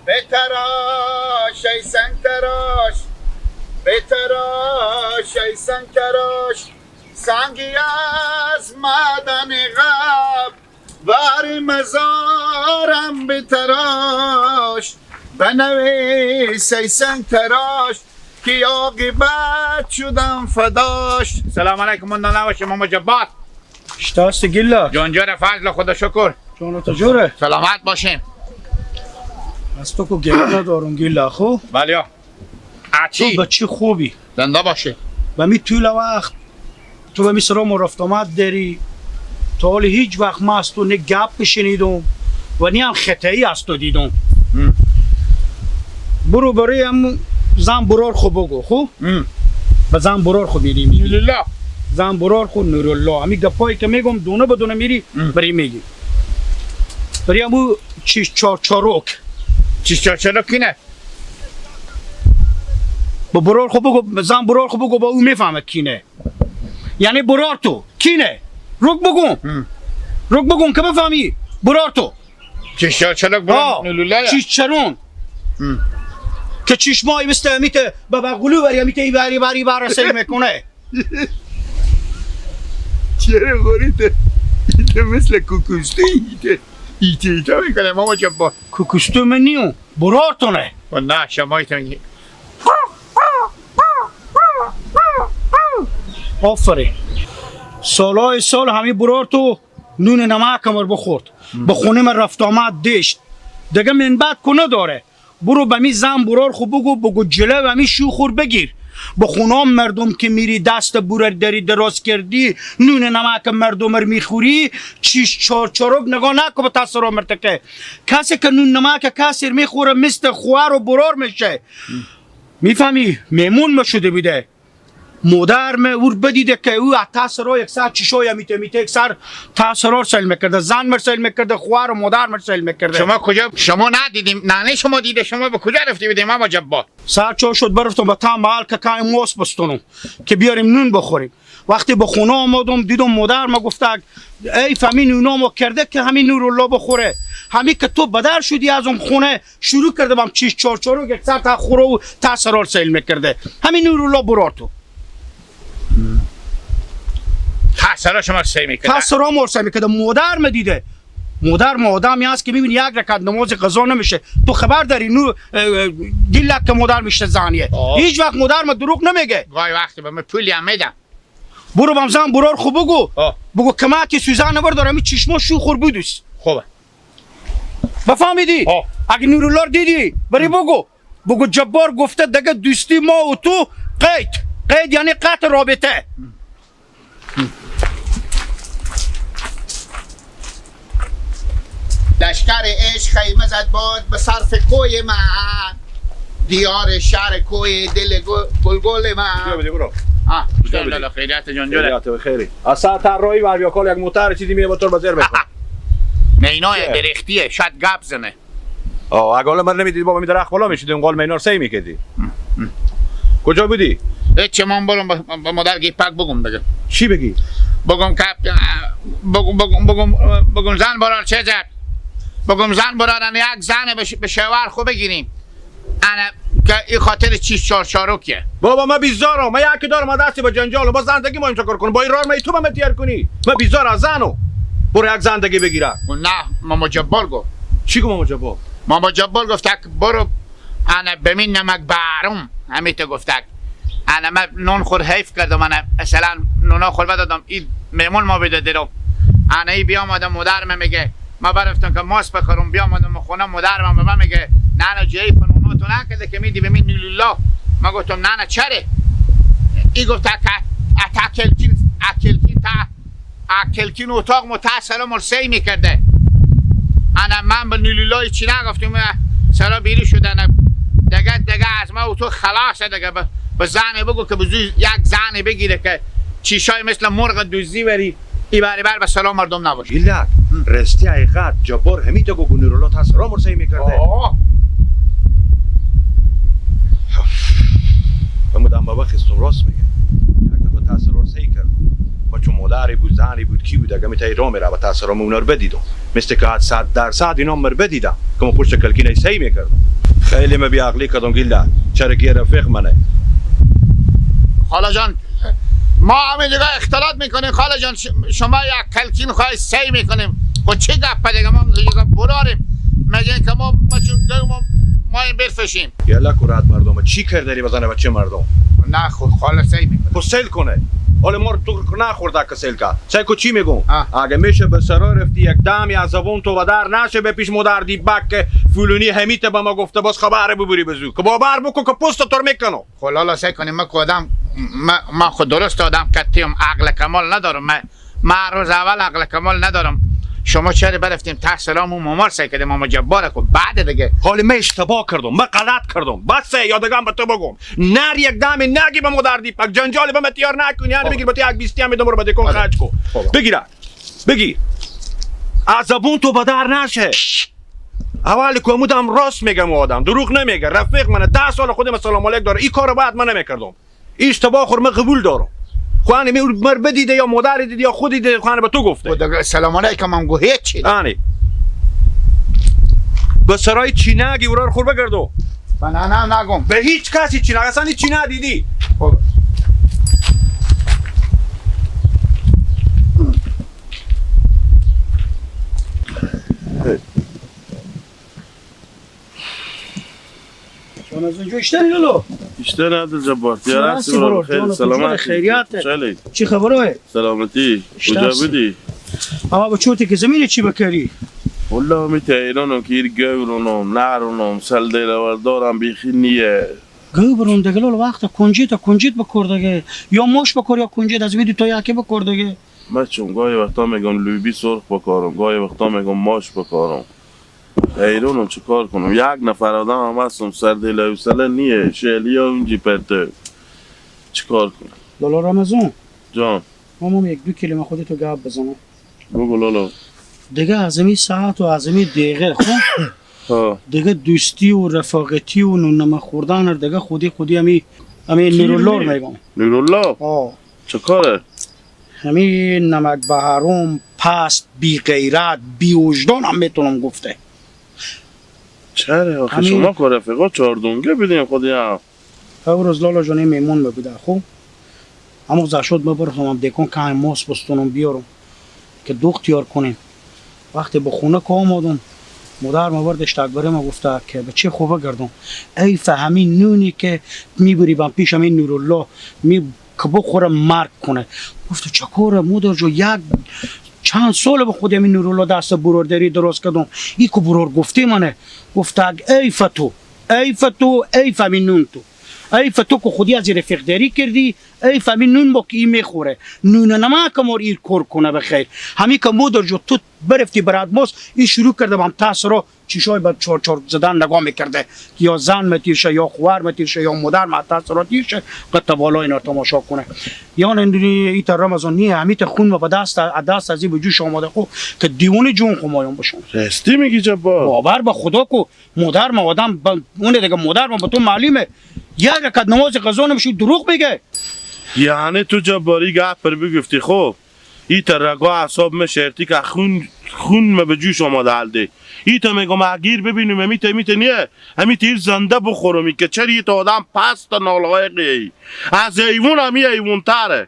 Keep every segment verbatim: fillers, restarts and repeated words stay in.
بتراش ای سنگ تراش، بتراش ای سنگ تراش، سنگی از معدن غاب، بر مزارم بتراش، بنویس ای سنگ تراش، که عاقبت شدم فداش. سلام علیکم، مونده نباشیم ماما جبار. اشته هستی گیلک؟ جان جوره، فضل خدا شکر. جان تو جوره؟ سلامت باشیم. از تو کو گله ندارم گیلک، خو؟ بله. تو بچی خوبی. زنده باشی. به می طول وقت تو به می سرا ما رفت آمد داری، تا حالی هیچ وقت ما از تو نه گپ بشنیدم و نه هم خطایی از تو دیدم. برو برای هم زن برار خو بگو، خو؟ به زن برار خو میری میگی. نورالله. زن برار خو نورالله. همی گپایی که می‌گم دونه به دونه میری بری میگی. بری همو چیش چار چاروک. چیش چار چاروک کینه؟ با برار خو بگو، زن برار خو بگو، با او میفهمه کینه. یعنی برار تو کینه؟ رک بگو. رک بگو که بفهمی. برار تو. چیش چار چاروک برار نورالله یا؟ چیش چرون. که چشمایی مثل میته بابا غلو بری، میته ای بری بری بری سیل می‌کنه. چیه ره غوری ته؟ ایته مثل کوکوستو ایته. ایته ایته می‌کنه ماما جبار. کوکوستو من نیو، برار تو نه. و نه، شما ایته می‌گی. آفرین. سالای سال همی برار تو نون نمک امر بخورد. به خونه من رفت آمد داشت. دگه من بعد کنه داره. برو به می زن برار خو بگو، بگو جلو همی شو خور بگیر. به خونام مردم که میری دست برار دری دراز کردی، نون نمک مردم ر میخوری، چیش چار چاروک نگاه نکو به تاسرا مرتکه. کسی که نون نمک کسی ر میخوره مثل خوار و برار میشه. میفهمی؟ میمون ما شده بیده. مادر مه اور بدیده که او ته سرا یک سر چیشای میته میته، یک سر ته سرا سیل می‌کرده، زن مر سیل می‌کرده، خوار و مادر مر سیل می‌کرده. شما کجا، شما ندیدیم، ننه شما دیده، شما به کجا رفتی بیدیم ماما جبار؟ سر چا شد برفتم به ته محل که کای موس بستونم که بیاریم نون بخوریم. وقتی به خونه آمدم دیدم مادر ما گفتک ای فهمی نونا ما کرده که همین نورالله بخوره. همی که تو بدر شدی از اون خونه، شروع کرده بام چیش چار چاروک یک سر تا خوره و تا سرار سیل می‌کرده. همین نورالله برار تو. تا سرا شما سیل می‌کرده؟ تا سرا مار سیل می‌کرده. مادر مه دیده. مادر مه آدمی هست که می‌بینی یک رکعت نماز قضا نمیشه. تو خبر داری نو، اه، اه، گیلک که مادر می‌شه زنیه. هیچ وقت مادر مه دروغ نمیگه. گاهی وقتی به من پولی هم می‌ده. برو بام زن برار خو بگو. بگو کمکی سوزن نبر دارم، این چشما شو خور بودوس. خوبه. بفهمیدی؟ اگه نورالله ر دیدی، بری بگو. بگو جبار گفته دگه دوستی ما و تو قید. قید یعنی قطع رابطه. لشکر عشق خیمه زد باد به صرف کوی من، دیار شهر کوی دل گل-، گلگل من. بیا بده برو. آه، بیا بده. خیریت جان جوره. خیریت و خیری. اسا طراحی و هر یک حال یک موتر چیزی می‌به تو بزر بکن. مینای درختیه، شاید گپ زنه. آه، اگه حالا من نمی‌دیدی بابا، می درخت بالا می‌شدی، اون قال مینار سی می‌کردی. کجا بودی؟ هیچ، من برم به، به مادر گیپک بگم دیگه. چی بگی؟ بگم که، بگم، بگم، بگم زن برار چه زد؟ بگم زن برار، انا یک زن به ش-، به شوهر خو بگیریم. انا که این خاطر چیش چار چاروکیه. بابا، من بیزارم. من یکی دارم، من دستی به جنجالم. با زندگی ما امشو کار کنم. با این رار من تو به من تیار کنی. من بیزار از زنو. برو یک زندگی بگیره. نه، ماما جبار گفت. چی گفت ماما جبار؟ ماما جبار گفت که برو، انا بمین نمک بارم. همیته گفتک. انا من نون خور حیف کردم، انا مثلاً نونا خور بدادم، این میمون ما بیده دیرم. انا ای بیامدم، مادر من میگه، ما برفتم که ماست بخورم، بیامدم خونه، مادر من به من میگه، نه، نه، جایی فنوناتو نکرده که می‌دی به می نورالله. ما گفتم، نه، نه، چره؟ ای گفت، اکه، اکه اکلکین، اکلکین تا، اکلکین اتاق مو تا سلام سی می‌کرده. انا من به نورالله چی نگفتم، سلام بیری شدن. دگه، دگه از ما و تو خلاصه دگه. به، به زنه بگو که بزو یک زنه بگیره که چیشای مثل مرغ دزدی بری. ای بری بر به سلام مردم نباشه. ایلک، راستی حقیقت، جبار همی تا گو نورالله تا سلام سی می‌کرده. آه. همو دم بابا خستم راست میگه. یک دفعه تا سلام سی کرد. چون مادری بود، زنی بود، کی بود، اگه می تایی را میره، به تأثیر همون رو بدیدم. مثل که صد درصد اینا مر بدیدم که ما پشت کلکین ای سعی می‌کردم. خیلی ما بی عقلی کردم گیلده. چرا که رفیق منه. خاله جان، ما همین دیگه اختلاط می‌کنیم. خاله جان، ش-، شما یک کلکین خواهی سعی می‌کنیم. و چه گپه دیگه؟ ما دیگه براریم. مگه که ما، ما چون گو ما، ما این برفشیم. یلا کرد مردم. چی کار داری بزنه بچه مردم؟ نه خود خاله سعی می‌کنه. خب سیل کنه. حالا ما رو تو نخورده که سیل کرد. سیل کو چی می‌گم؟ آه. اگه می‌شه به سرا رفتی یک دمی از زبون تو بدر نشه به پیش مادر دی بک که فلونی همیته به ما گفته باز خبر ببری بزو. که باور بکن که پست تو رو می‌کنم. خب لالا سعی کنیم. من که آدم، من، من خود درست آدم کتیم، عقل کمال ندارم. من، من روز اول عقل کمال ندارم. شما چرا برفتیم ته سلام و مامار سعی کردیم، اما جبار کو بعد دیگه. حالی من اشتباه کردم، من غلط کردم. بس یا دیگه هم به تو بگم. نر یک دم نگی به مادر دیپک، جنجال به من تیار نکنی. هر بگیر به تو یک بیستی هم می‌دم، برو به دکان خرج کو. خب. بگیره. بگیر. از زبون تو بدر نشه. اول که امودم راست می‌گم، او آدم دروغ نمیگه. رفیق منه، ده سال خودم سلام علیک داره. این کار باید من نمی‌کردم. این اشتباه خور من قبول دارم. خو انه می مر بدیده یا مادر دیده یا خودی دیده، خو انه به تو گفته. خب دیگه سلام علیکم هم گو هیچ چی. آنی. به سرای چی نگی، ورار خور بگردو. من نه، نه، نگم. به هیچ کسی چی نگی، اصلاً هیچ چی ندیدی. خب. شما از اونجا اشتری لولو؟ اشتری عبدالجبار. تیار هستی برو، برو. خیر، جان، سلامت. خیریت؟ خوشحالی؟ چی خبره؟ سلامتی. اشتر کجا هستی؟ بودی؟ آقا، به چوتی که زمین چی بکری؟ والله می تهرانم که ایر گورونم، نرونم، سل دیلوردارم بیخی نیه. گو برون دگه لولو وقت کنجیت، کنجیت بکر دگه. یا ماش بکر یا کنجیت، از میدی تو یکی بکر دگه. من چون گاهی وقتا می‌گم لوبی سرخ بکارم، گاهی وقتا می‌گم ماش بکارم. حیرونم چه کار کنم؟ یک نفر آدم هم هستم، سر دل حوصله نیه، شعلی ها اونجی پرته. چه کار کنم؟ لالا رمضان. جان. ما هم یک دو کلمه خودتو گپ بزنم. بگو لالا. دیگه از این ساعت و از این دقیقه، خب؟ ها. دیگه دوستی و رفاقتی و نون نمک خوردن دیگه خودی خودی همی، همی کی نورالله رو می‌گی؟ می‌گم. نورالله؟ آه. چه کاره؟ همی نمک بحرم، پست، بی غیرت، بی وجدان هم می‌تونم گفته. چره آخه همی شما که رفیقا چهاردونگه بیدین خودی هم. او روز لالا جان، این میمون ما بوده، خب؟ اما زشت ما برفتم هم دکان که هم ماس بستونم بیارم که دوخت تیار کنیم. وقتی به خونه که آمدم، مادر ما بردش تکبره ما گفته که به چه خوبه گردم. ای فهمی نونی که می‌بری بم پیش همین نورالله، می که بخوره مرگ کنه. گفت: «چه کاره مادر جو، یک چند سال به خود همین نورالله دست برار داری درست کردم، ای که برار گفته منه.» گفته: «ای فتو، ای فتو، ای فهمی نون تو.» ای فتو که خودی از رفیق داری کردی، ای فهمی نون با که ای می‌خوره. نون نمک مار ایر کور کنه بخیر. همی که مادر جو تو برفتی برات ماست، ای شروع کرده بم تاسرا چیشای به چار چار زدن نگاه می‌کرده. یا زن متیر شه، یا خوار متیر شه، یا مادر متاسرا تیر شه، قد بالا اینا تماشا کنه. یعنی ای تا رمضان نیه، همی تا خون ما به دست، دست از این به جوش آماده خو که دیوانی جون خو مایان بشون. راستی می‌گی جبار؟ باور به خدا کو مادر ما آدم ب-، اون دیگه مادر ما به تو معلومه. یک رکعت نماز قضا نمیشه، دروغ میگه. یعنی تو جباری گپ پر بگفتی، خب؟ ای تا رگا اعصاب مه شرطی که خون، خون مه به جوش آماده حال ده. ای تا میگم اگیر ببینم، امی تا، امی تا نیه. امی تیر زنده بخورم، ای که چری ای تا آدم پست نالایقی. از حیوان همی حیوان تره.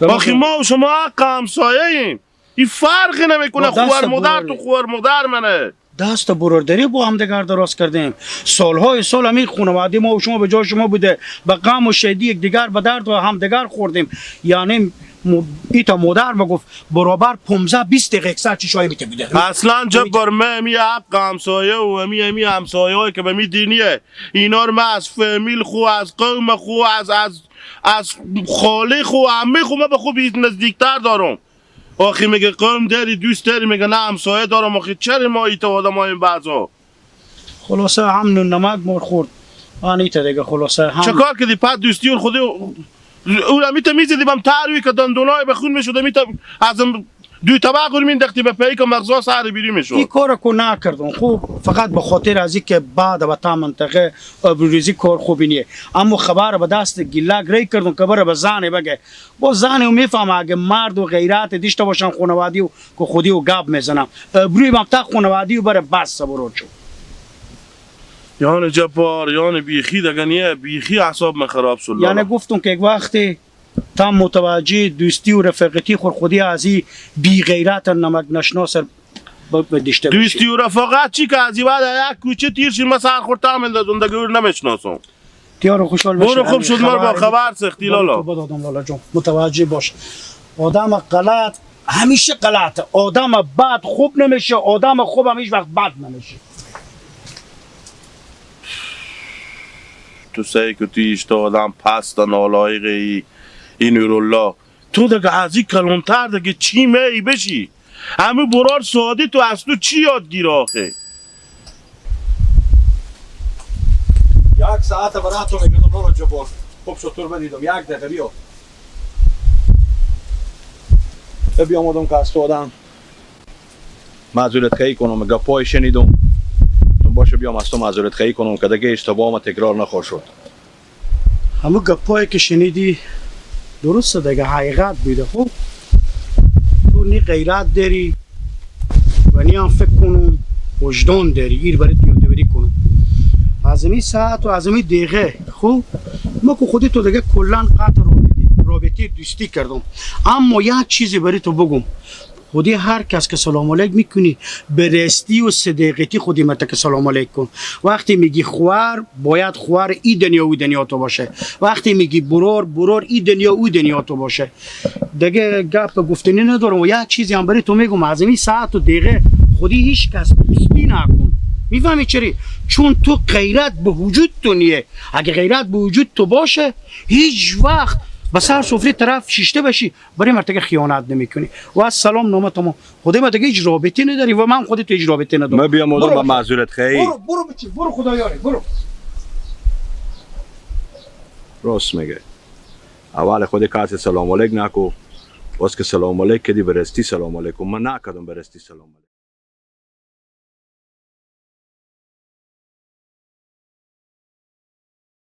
آخی ما و شما حق همسایه ایم. این فرقی نمی‌کنه. خوار مادر تو خوار مادر منه. دست برادری با هم دگر دراز کردیم. سالهای سال همین خانواده ما و شما به جای شما بوده، به غم و شادی یکدیگر، به درد و همدیگر خوردیم. یعنی م-، ای تا مادر ما گفت برابر پونزده بیست دقیقه سر چشای می‌ته بوده. اصلاً جبار، من همی حق همسایه و همی، همی همسایه‌هایی که به می دینیه، اینا رو من از فامیل خو، از قوم خو، از، از، از خاله خو، عمه خو، من به خو بی نزدیکتر دارم. آخی میگه قوم داری، دوست داری؟ میگه نه، همسایه دارم. آخی چرا ما ایتا آدمایم بعضا؟ خلاصه هم نون نمک مار خورد، آن ایتا دیگه. خلاصه هم چه کار کردی؟ پس دوستی اون خودی اون همیتا میزدی بم تروی که دندونای به خون می‌شد، همیتا از ام-، دوی تباه کردیم، این دختی به پیک مغزا سر بیری می‌شد. این کار کو نکردم. خب، فقط به خاطر از اینکه بعد به تا منطقه آبروریزی کار خوبی نیه. اما خبر به دست گیلک ری کردم که بره به زنه بگه. با زنه و می‌فهمه اگه مرد و غیرت داشته باشن خانوادی و که خودی و گپ می‌زنم. آبروی مقطع خانوادی و بره بس برو چون. یعنی جبار، یعنی بیخی دگه نیه، بیخی اعصاب من خراب شد یعنی لالا. گفتم که یک وقتی تا متوجه دوستی و رفاقتی خور خودی از این بی غیرت نمک نشناس ب-، به داشته باشی. دوستی و رفاقت چی که از این بعد یک کوچه تیر شیم، من سر خور تام اندازم، دگه او رو نمی‌شناسم. تیار و خوشحال باشی. برو خوب شد، مر با خبر سختی لالا. تو بدادم لالا جان، متوجه باش. آدم غلط همیشه غلطه. آدم بد خوب نمیشه، آدم خوب هم هیچ وقت بد نمیشه. تو سعی کو تی اشته آدم پست نالایق ای، ای نورالله. تو دگه از این کلانتر دگه چی می بشی؟ همه برار سعادی تو از تو چی یاد گیره آخه؟ یک ساعت برای تو می‌گردم لالا جبار. خب شطور بدیدم، یک دقیقه بیا. بیا آمدم که از تو آدم معذرت خواهی کنم، گپای شنیدم. باشه بیام از تو معذرت خواهی کنم که دیگه اشتباه ما تکرار نخواهد شد. همون گپایی که شنیدی درسته دیگه، حقیقت بوده. خب تو نی غیرت داری و نی هم فکر کنم وجدان داری، ایر برای تو یادآوری کنم. از این ساعت و از این دقیقه، خب ما که خودی تو دیگه کلا قطع رابطه، رابطه دوستی کردم. اما یک چیزی برای تو بگم، خودی هر کس که سلام علیک می‌کنی، به راستی و صداقتی خودی مته که سلام علیک کن. وقتی میگی خوار، باید خوار ای دنیا او دنیا تو باشه. وقتی میگی برار، برار ای دنیا او دنیا تو باشه. دیگه گپ گفتنی ندارم. و یک چیزی هم برای تو میگم، از این ساعت و دقیقه خودی هیچ کس دوستی نکن. می‌فهمی چری؟ چون تو غیرت به وجود تو نیه. اگه غیرت به وجود تو باشه، هیچ وقت به سر سفره طرف شیشته بشی، برای مرتگه خیانت نمی‌کنی. و از سلام نامه تمام. خودی ما دیگه هیچ رابطه نداری و من خودی تو هیچ رابطه ندارم. من بیام آدم برو با بچه. معذرت خواهی. برو، برو بچه، برو خدا یاری، برو. راست میگه. اول خودی کسی سلام علیک نکو. باز که سلام علیک کدی برستی سلام علیکم. من نکردم برستی سلام علیک.